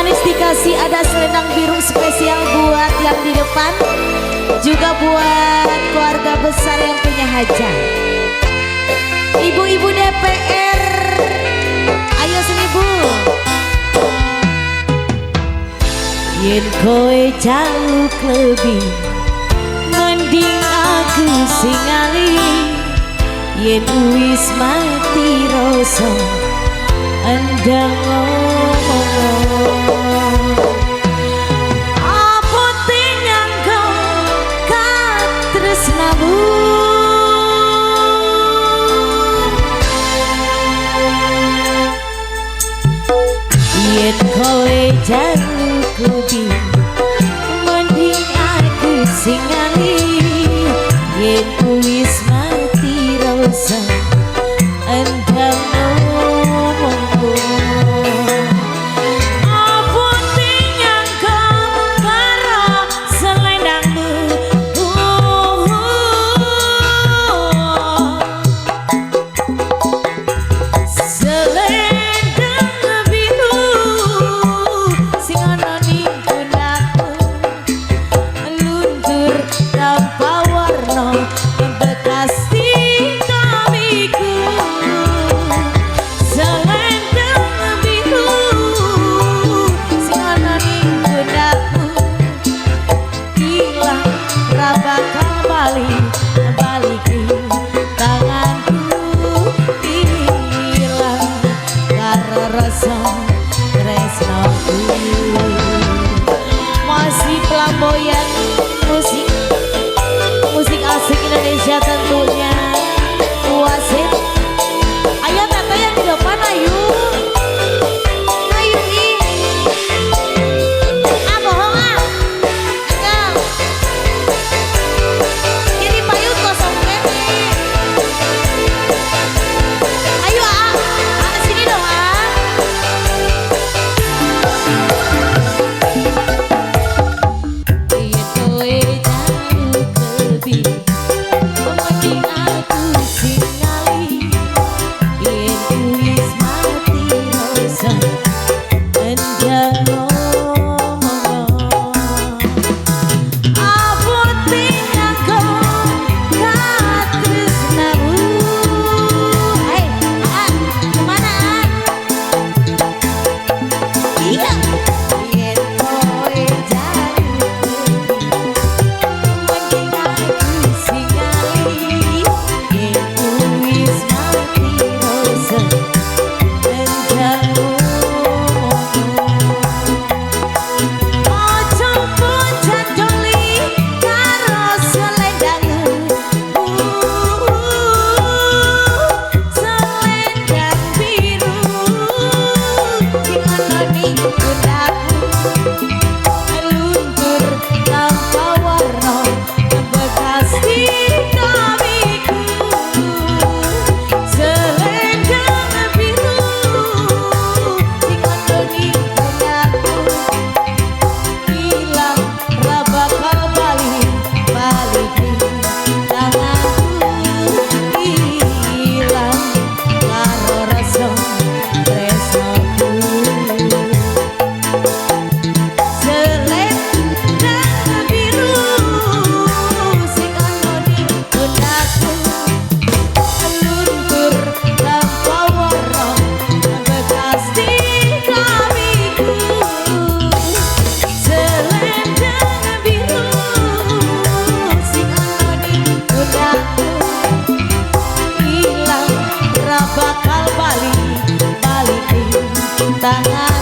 manis dikasih ada selendang biru spesial buat yang di depan, juga buat keluarga besar yang punya hajat. Ibu-ibu DPR, ayo sini Bu. Yen kowe jaluk lebih, mending aku sing ngalih. Yen wis mati rasa, endang ngomong. Apa nyangka katresnamu, yen kowe jaluk lebih, mending aku sing ngalih. Yen wis mati rasa, endang ngomong. Apa nyangka karo selendangmu, selendang biru sing ana ning pundakmu, luntur tanpa warna bekas tingkahku. Selendang biru sing ana ning pundakmu, ilang ra bakal bali, baliki tanganku, ilang karo rasa tresnoku. Masih flamboyan musik, musik asik Indonesia tentunya. Wasit, ayo tante yang di depan, ayo, ayo ih, ah bohong ah, enggak, kiri payun kosong kene. Ayo ah, ah sini dong ah. Yen kowe jaluk lebih, mending aku sing ngalih. Yen wis mati rasa, endang ngomong. Apa nyangka katresnamu. Hai, ah, kemana ah? Iya. Yen kowe jaluk lebih, mending aku sing ngalih. Yen wis mati rasa, endang ngomong. Ojo jandoli karo selendangmu, selendang biru sing ana ning pundakmu, luntur tanpa warna bekas tingkahku. Selendang biru sing ana ning pundakmu, ilang ra bakal bali, baliki tanganku, ilang karo rasa tresnoku. Selendang biru sing ana ning pundakmu, luntur tanpa warna bekas tingkahku. Selendang biru sing ana ning pundakmu, ilang ra bakal bali, baliki tanganku.